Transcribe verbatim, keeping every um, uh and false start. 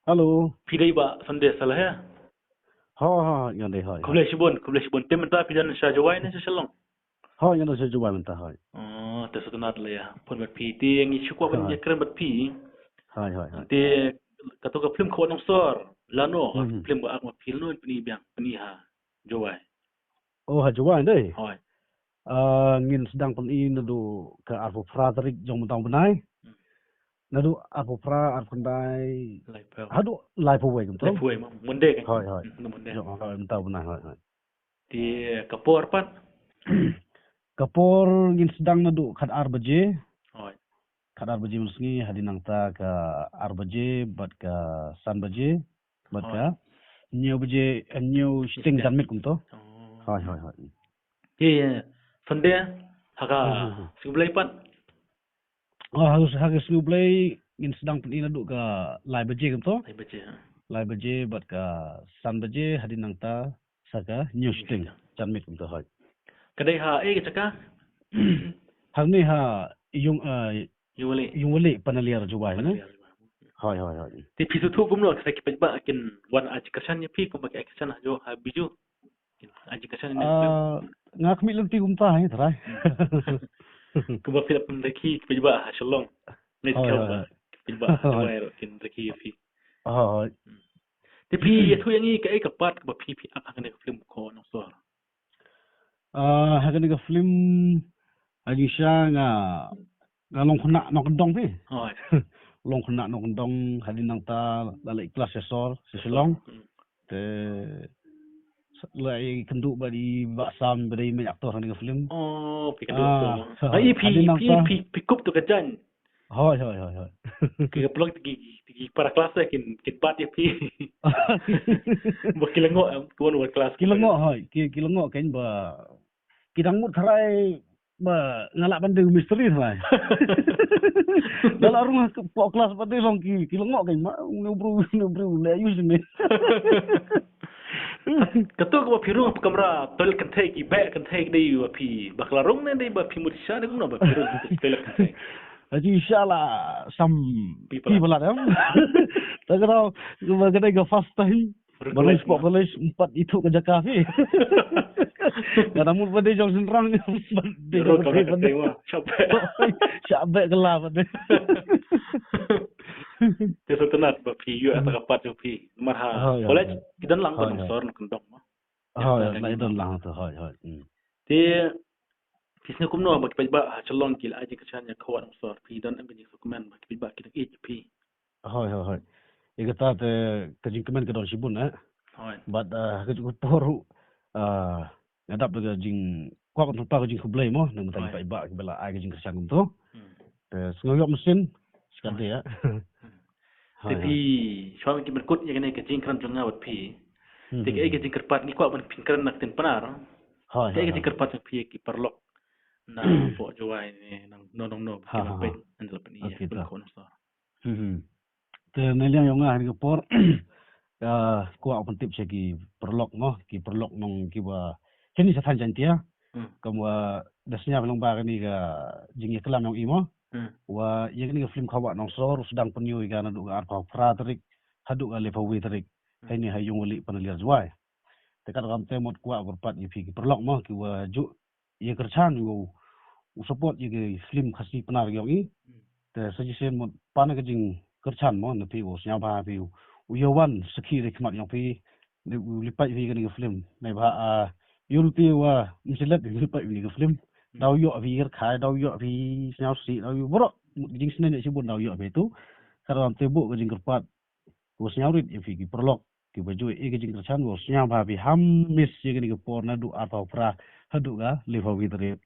Hello. Phi dei Bah Sunday Saleh, eh? Ho, ho, ngan dei, hoi. Khublei shibun, khublei shibun. Te mynta phi don sha Jowai ne sha Shillong? Hoi, ngan don sha Jowai mynta, hoi. Oh, te sngewtynnat lei ïa phone bad phi. Te ngi shu kwah ban ïakren bad phi. Hoi, hoi, hoi. Te kato ka film Khaw Nongsor, lano, hmm, film ba ak ma phi lano pyni biang, pyni ha Jowai. Oh, ha Jowai dei. Hoi. Ah, ngin sdang pyni naduh ka arphew phra tarik jong mynta u bnai. Hmm. Naduh arphew phra, arphew khyndai. Laiphew. Haduh laiphew wei kumto. Laiphew wei, Monday kan? Hoi, hoi. Hmm, Monday. Jong, hoi, mynta u bnai, hoi, hoi. Te ka por pat? Ka por ngin sdang naduh khat ar baje. Hoi. Khat ar baje mynsngi, hadien nangta ka ar baje bad ka san baje bad ka hynñiew baje, hynñiew shiteng janmiet kumto. Oh. Hoi, hoi, hoi. Te Sunday, ha ka, hmm, hmm, hmm, sngi Blei pat? Oh, ha, ha ka sngi Blei ngin sdang pyni naduh ka lai baje kumto. Lai baje, ha. Lai baje bad ka san baje, hadien nangta sa ka hynñiew shiteng janmiet kumto, hoi. Ka dei ha ei ka jaka? Hangne ha Ïung, ah, Ïungwali. Ïungwali, Panaliar Jowai, ne? Panaliar Jowai. Hoi, hoi, hoi. Te phi sngewthuh kumno, sa ki paidbah kin wan ai jingkyrshan ïa phi kumba ki ai kyrshan ha Bijou. Kin ai jingkyrshan ïa phi. Ah, nga khmih lynti kumta, eh, trai. Kumba phi la pynrekhi ki paidbah ha Shillong. Hoi, hoi, hoi. Ki paidbah ha Jowai ruh kin rekhi ïa phi. Hoi, hoi. Hmm. Te phi ïathuh ïa ngi kaei ka part kaba phi, phi act ha kane ka film Khaw Nongsor? Ah, ha kane ka film, ha jingshisha nga, nga long khynnah nongkyndong phi. Hoi. Long khynnah nongkyndong, hadien nangta la leit klas sha sor, sha Shillong. Hmm. Te la ïakynduh bad i Bah Sam, ba dei main actor ha kane ka film. Oh, phi kynduh. Ah, actor. Ai, phi, hadien nangta phi, phi, phi kup tu ka jan. Hoi, hoi, hoi, hoi. Ki ka pynlong ki, ki, ki para klas eh, kin, kin bat ïa phi. Ba ki lyngngoh, em, ki wan wan klas. Ki lyngngoh, hoi, ki, ki lyngngoh kein ba ki dang mut tharai ba nga lah ban dei u mistri tharai. Da la rung hapoh klas pat te long ki, ki lyngngoh kein ma, une u briew, une u briew, leh aïu shane. Kato kaba phi rung ha kamra toilet kynthei, ki beh kynthei, ki dei ba phi bakla rung ne dei ba phi mut shisha ne kumno ba phi rung toilet kynthei? Haji shisha la sam phi palat. Phi palat, em. Ta ka dei, ka dei ka first time. Ba rung college, college, ym pat ithuh ka jaka phi. Nga da mut ba dei jong shynrang, ba dei jong ka kynthei ba dei. Shah beh. Shah beh kylla ba dei. Te sngewtynnat ba phi ïoh ïa kata ka part jong phi. Namar ha college ki don lang, ki nongkyndong mo. Hoi, na i don lang to, hoi, hoi. Hmm. Te phi sngew kumno ba ki paidbah ha Shillong ki la ai jingkyrshan ïa Khaw Nongsor, phi don em ka jingsngewkmen ba ki paidbah ki dang ïeit ïa phi? Hoi, hoi, hoi. Ïa kata te ka jingkmen ka don shibun, eh. Hoi. Bad, ah, ka jingkyrpad ruh, ah, nga dap da ka jingkwah ban pynpaw ka jingkhublei mo na ka bynta ki paidbah kiba la ai ka jingkyrshan kumto. Hmm. Te sngew ïoh mynsiem, shikatdei, eh. Hmm. Te phi, shuwa ban kut ïa kane ka jingkren jong nga bad phi. Hmm. Te kaei ka jingkyrpad ngi kwah ban pynkren na ka ktien Pnar? Hoi, hoi. Kaei ka jingkyrpad jong phi ïa ki paralok na poh Jowai ne, na no, no, no, ki nongpeit, ngan lap ni ïa ki Khaw Nongsor. Hmm. Te na liang jong nga ha kane ka por, ah, kwah pyntip sha ki paralok mo, ki paralok nong kiba shane sha thaiñ Jaiñtia. Hmm. Kumba da sngewbha lang ba kane ka jingïaklam jong i mo. Hmm. Wa ïa kane ka film Khaw Nongsor u sdang pynïoh ïa ka naduh ka arphew phra tarik haduh ka laiphew wei tarik. Hmm. Hangne ha Ïungwali Panaliar Jowai. Te katba kumte mut kwah kyrpad ïa phi ki paralok mo kiwa ju ïakyrchan, u, u support ïa ki film Khasi Pnar jong i. Hmm. Te sa shisien mut pan ka jingkyrchan mo na phi, u sngewbha phi u ïa wan sakhi da ki khmat jong phi. Ne u leit peit phi kane ka film. Neibhah, ah, ïoh lynti wa ym shym leh leit peit kane ka film. Hmm. Daw ïoh phi ïa kyrkhai, daw ïoh phi sngewsih, daw ïoh baroh. Mut ka jingsneng ïa shibun daw ïoh phi tu. Katba kumte buh ka jingkyrpad, u sngewrit ïa phi ki paralok kiba ju ïa ka jingkyrchan, u sngewbha phi ham miss ïa kane ka por naduh arphew phra haduh ka laiphew wei tarik.